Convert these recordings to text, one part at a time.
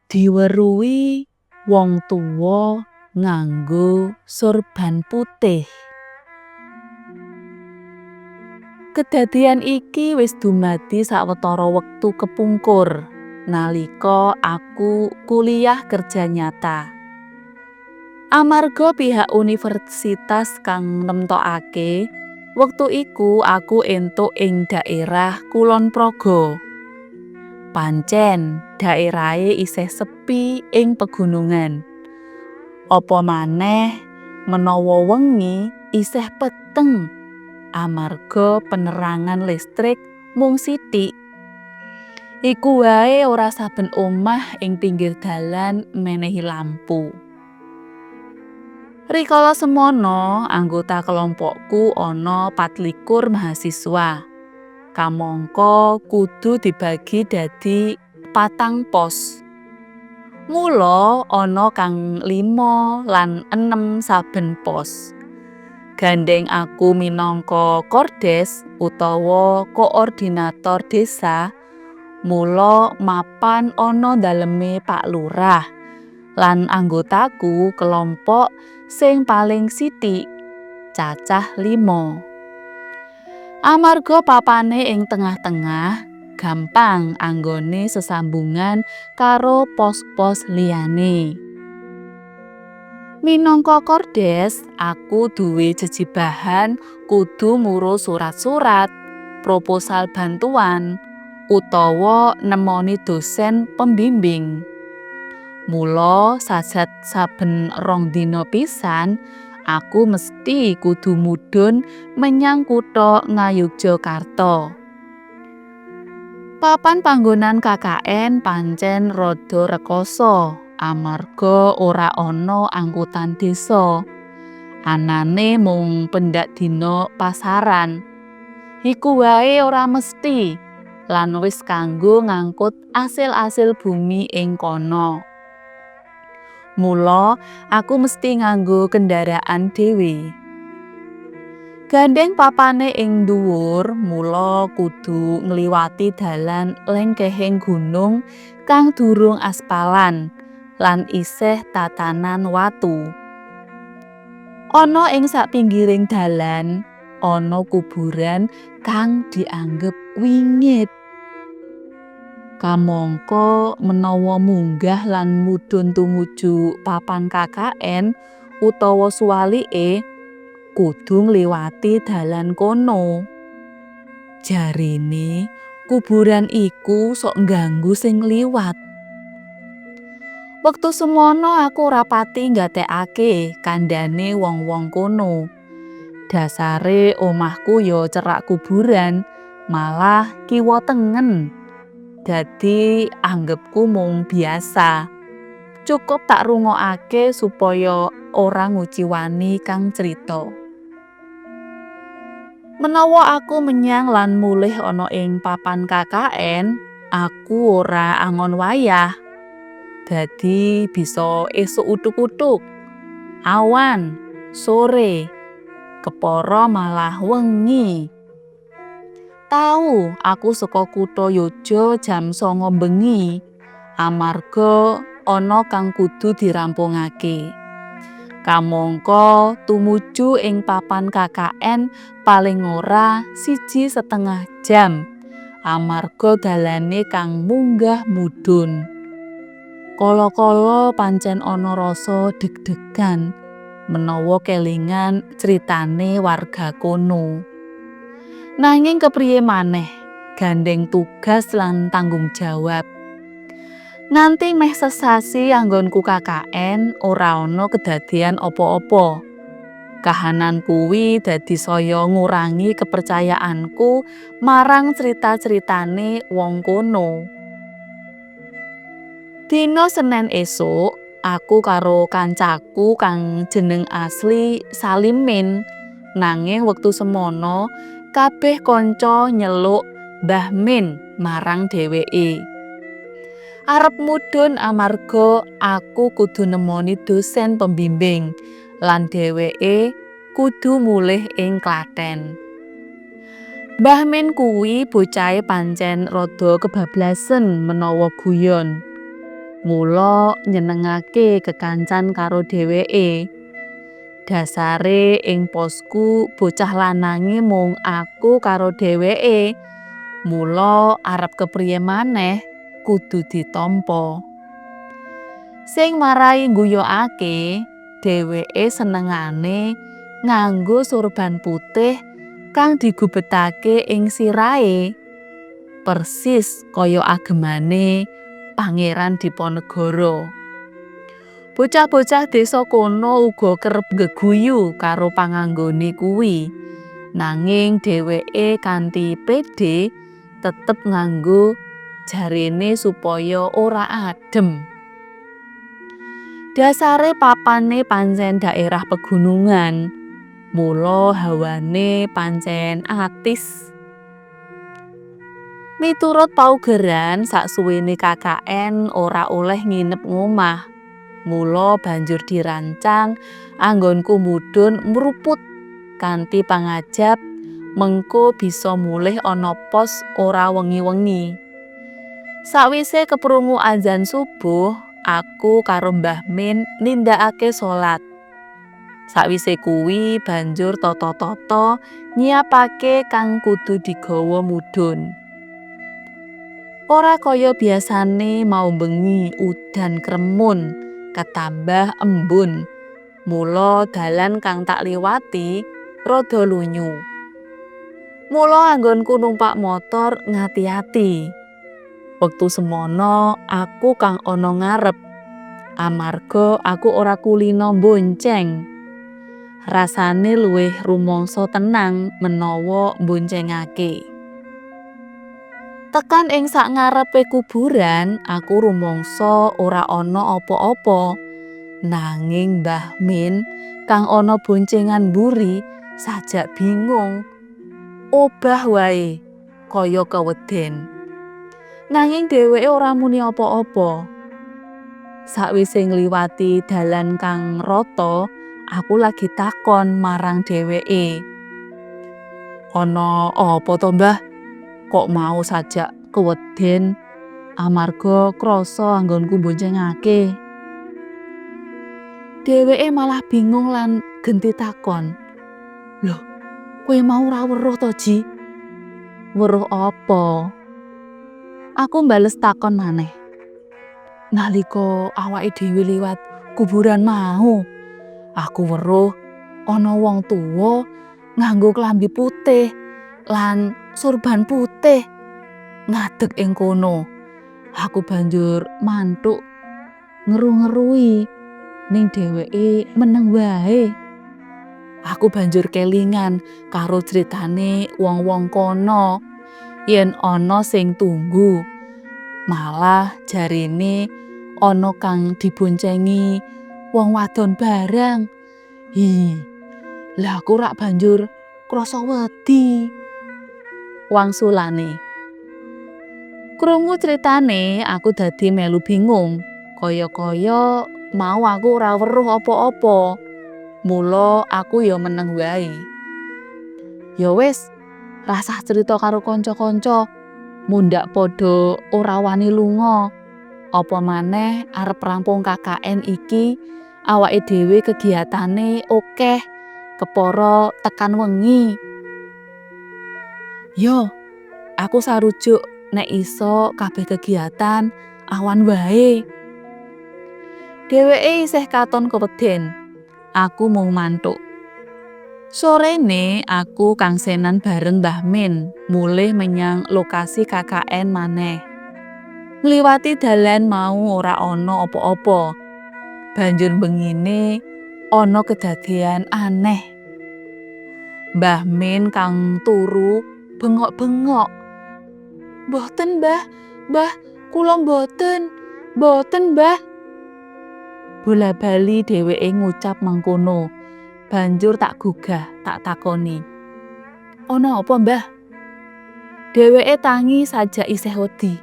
Diweruhi wong tuwa nganggo sorban putih. Kedadian iki wis dumadi sawetara wektu kepungkur nalika aku kuliah kerja nyata. Amarga pihak universitas kang nemtokake, wektu iku aku entuk ing daerah Kulon Progo. Pancen daerahe isih sepi ing pegunungan. Apa maneh menawa wengi isih peteng amarga penerangan listrik mung sithik. Iku wae ora saben omah ing pinggir dalan menehi lampu. Rikala semono, anggota kelompokku ana 24 mahasiswa. Kamangka kudu dibagi dadi patang pos. Mula ana kang lima lan enem saben pos. Gandeng aku minangka kordes utawa koordinator desa, mula mapan ana daleme Pak Lurah lan anggotaku kelompok sing paling sithik, cacah lima. Amarga papane ing tengah-tengah, gampang anggone sesambungan karo pos-pos liyane. Minangka kordes, aku duwe jejibahan kudu ngurus surat-surat, proposal bantuan, utawa nemoni dosen pembimbing. Mula sajat saben 2 dina pisan, aku mesti kudu mudhun menyang kutha Ngayogyakarta. Papan panggonan KKN pancen rada rekoso amarga ora ana angkutan desa. Anane mung pendak dina pasaran. Iku wae ora mesti lan wis kanggo ngangkut asil-asil bumi ing kono. Mula aku mesti nganggo kendaraan dhewe. Gandeng papane ing dhuwur, mula kudu ngliwati dalan lengkehing gunung kang durung aspalan lan isih tatanan watu. Ana ing sapinggiring dalan ana kuburan kang dianggep wingit. Kamangka menawa munggah lan mudhun tumuju papan KKN utawa suwalike, kudu ngliwati dalan kono. Jarene kuburan iku sok ngganggu sing liwat. Wektu semono aku ora pati nggatekake kandhane wong-wong kono. Dasare omahku ya cerak kuburan, malah kiwa tengen. Dadi anggepku mung biasa. Cukup tak rungokake supaya ora nguciwani kang crita. Menawa aku menyang lan mulih ana ing papan KKN, aku ora angon wayah. Dadi bisa esuk uthuk-uthuk, awan, sore, kepara malah wengi. Tau aku saka kutha Yogya jam 9 bengi amarga ana kang kudu dirampungake. Kamangka tumuju ing papan KKN paling ora 1,5 jam amarga dalane kang munggah mudhun. Kala-kala pancen ana rasa deg-degan menawa kelingan critane warga kono. Nanging kepriye maneh, gandeng tugas lan tanggung jawab. Nganti meh sesasi anggonku KKN ora ana kedadean apa-apa. Kahanan kuwi dadi saya ngurangi kepercayaanku marang crita-critane wong kono. Dina Senen esuk, aku karo kancaku kang jeneng asli Salimin, nanging wektu semono kabeh kanca nyeluk Mbah Min marang dheweke. Arep mudhun amarga aku kudu nemoni dosen pembimbing lan dheweke kudu mulih ing Klaten. Mbah Min kuwi bocahe pancen rada kebablasen menawa guyon. Mula nyenengake kekancan karo dheweke. Dasare ing posku bocah lanange mung aku karo dheweke. Mula arep kepriye maneh kudu ditampa. Sing marai ngguyokake, dheweke senengane nganggo surban putih kang digubetake ing sirahe. Persis kaya agemane Pangeran Diponegoro. Bocah-bocah desa kono uga kerep geguyu karo panganggone kuwi. Nanging dheweke kanthi pedhe tetep nganggo, jarene supaya ora adem. Dasare papane pancen daerah pegunungan, mula hawane pancen atis. Miturut paugeran, saksuwene KKN ora oleh nginep ngomah. Mula banjur dirancang anggonku mudhun mruput kanthi pangajap mengko bisa mulih ana pos ora wengi-wengi. Sawise keprungu azan subuh, aku karo Mbah Min nindakake salat. Sawise kuwi banjur tata-tata nyiapake kang kudu digawa mudhun. Ora kaya biasane, mau bengi udan kremun ketambah embun. Mula dalan kang tak liwati rada lunyu. Mula anggonku numpak motor ngati-ati. Wektu semono aku kang ana ngarep. Amarga aku ora kulino mbonceng. Rasane luwih rumangsa tenang menawa mboncengake. Tekan ing sangarepe kuburan, aku rumangsa ora ana apa-apa. Nanging Mbah Min kang ana boncengan mburi sajak bingung. Obah wae kaya keweden. Nanging dheweke ora muni apa-apa. Sawise ngliwati dalan kang rata, aku lagi takon marang dheweke. "Ana apa to, Mbah? Kok mau sajak keweden amarga krasa anggonku mboncengake?" Dheweke malah bingung lan genti takon. "Lho, kowe mau ora weruh to, Ji?" "Weruh apa?" Aku mbales takon maneh. "Nalika awake dhewe liwat kuburan mau, aku weruh ana wong tuwa nganggo klambi putih lan surban putih ngadeg ing kono. Aku banjur manthuk ngeru-ngerui, ning dheweke meneng wae. Aku banjur kelingan karo critane wong-wong kono yen ana sing tunggu. Malah jarene ana kang diboncengi wong wadon barang. Hi, lah aku rak banjur krasa wedi," wangsulane. Krungu critane, aku dadi melu bingung. Kaya-kaya mau aku ora weruh apa-apa. Mula aku ya meneng wae. "Ya wis, rasah crita karo kanca-kanca, mundhak padha ora wani lunga. Apa maneh arep rampung KKN iki awake dhewe kegiatane akeh, kepara tekan wengi." "Yo, aku sarujuk nek iso kabeh kegiatan awan wae." Dheweke isih katon keweden. Aku mung manthuk. Sorene aku kangsenan bareng Mbah Min mulih menyang lokasi KKN maneh. Ngliwati dalan mau ora ana apa-apa. Banjur bengine ana kedadean aneh. Mbah Min kang turu bengok-bengok. "Mboten, Mbah, Mbah, kula mboten, mboten, Mbah." Bola-bali dheweke ngucap mangkono. Banjur tak gugah, tak takoni. "Ana apa, Mbah?" Dheweke tangi sajak isih wedi.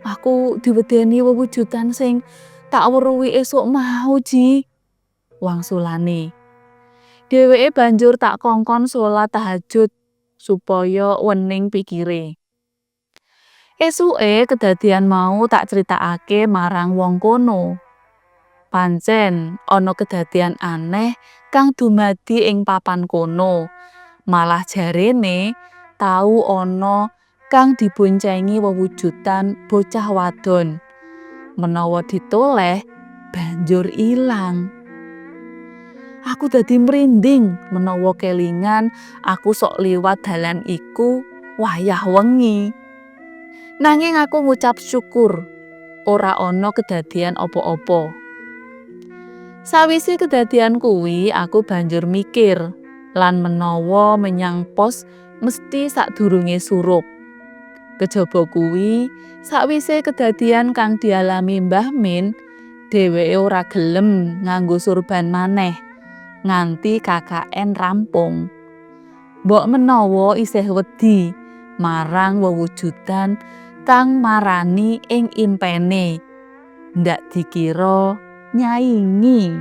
"Aku diwedeni wewujudan sing tak weruhi esuk mau, Ji," wangsulane. Dheweke banjur tak kongkon salat tahajud supaya wening pikire. Esuke kedadian mau tak critakake marang wong kono. Pancen ana kedadian aneh kang dumadi ing papan kono. Malah jarene tau ana kang diboncengi wewujudan bocah wadon. Menawa ditoleh banjur ilang. Aku dadi mrinding menawa kelingan aku sok liwat dalan iku wayah wengi. Nanging aku ngucap syukur ora ana kedadian apa-apa. Sawise kedadian kuwi aku banjur mikir lan menawa menyang pos mesti sadurunge surup. Kejaba kuwi, sawise kedadian kang dialami Mbah Min, dheweke ora gelem nganggo surban maneh nganti KKN rampung. Mbok menawa isih wedi marang wewujudan kang marani ing impene. Ndak dikira nyaingi.